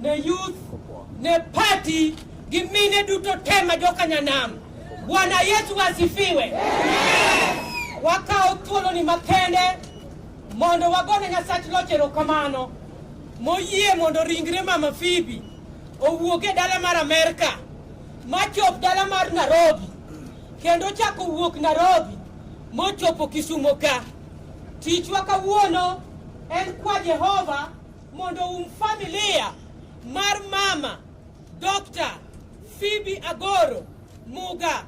Ne youth, ne party gi mine duto te ma joka nyanam. Bwana Yesu asifiwe. Wakawo thuoloni makende mondo wagone Nyasach loch erokamano moyie mondo ringre Mama Phoebe owuog e dala mar Amerka machop dala mar Nairobi kendo chako wuok Nairobi mochopo Kisumo ka. Tichwa kawuono en kwa Jehova mondo um familia mar mama Dr. Phoebe Agoro Muga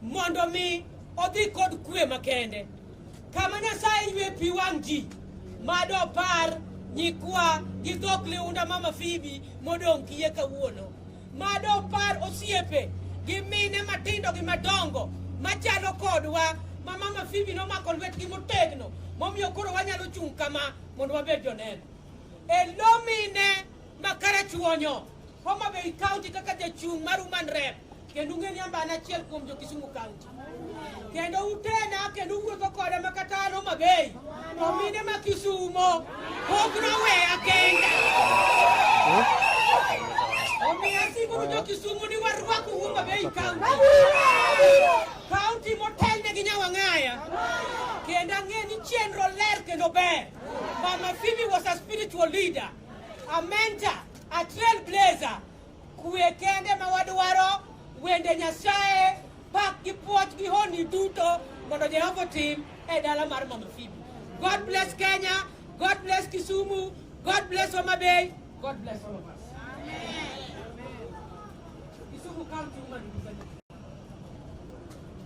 mondo mi odhi kod kwe makende. Kama Nyasaye ywe pi wang' ji, mado par nyikwa gi dhok liunda mama Phoebe modong' kiye kawuono. Mado par osiepe gi mine matindo gi madongo machalo kodwa ma mama Phoebe nomako lwetgi motegno momiyo koro wanyalo chung' kama mondo wabed joneno. E lo mine ma Karachuonyo, Homa Bay County kaka jachung' mar Woman Rep kendo ung'e ni amba an achiel kuom jo Kisumu County. Kendo utena kendo uwuotho koda ma kata an Homa Bay to mine ma Kisumo pok noweya kenda. Omiyo asingo jo Kisumu ni warwaku Homa Bay County. County motelne gi Nyawang'aya. Kendo ang'e ni chenro ler kendo ber. Mama Phoebe was a spiritual leader, a mentor, a trailblazer. Kwe kende ma wadwaro, wende Nyasaye, pak gi puoch gi honni duto mondo Jehova otim e dala mar Mama Phoebe. God bless Kenya, God bless Kisumu, God bless Homa Bay, God bless all of us. Kisumu County Woman.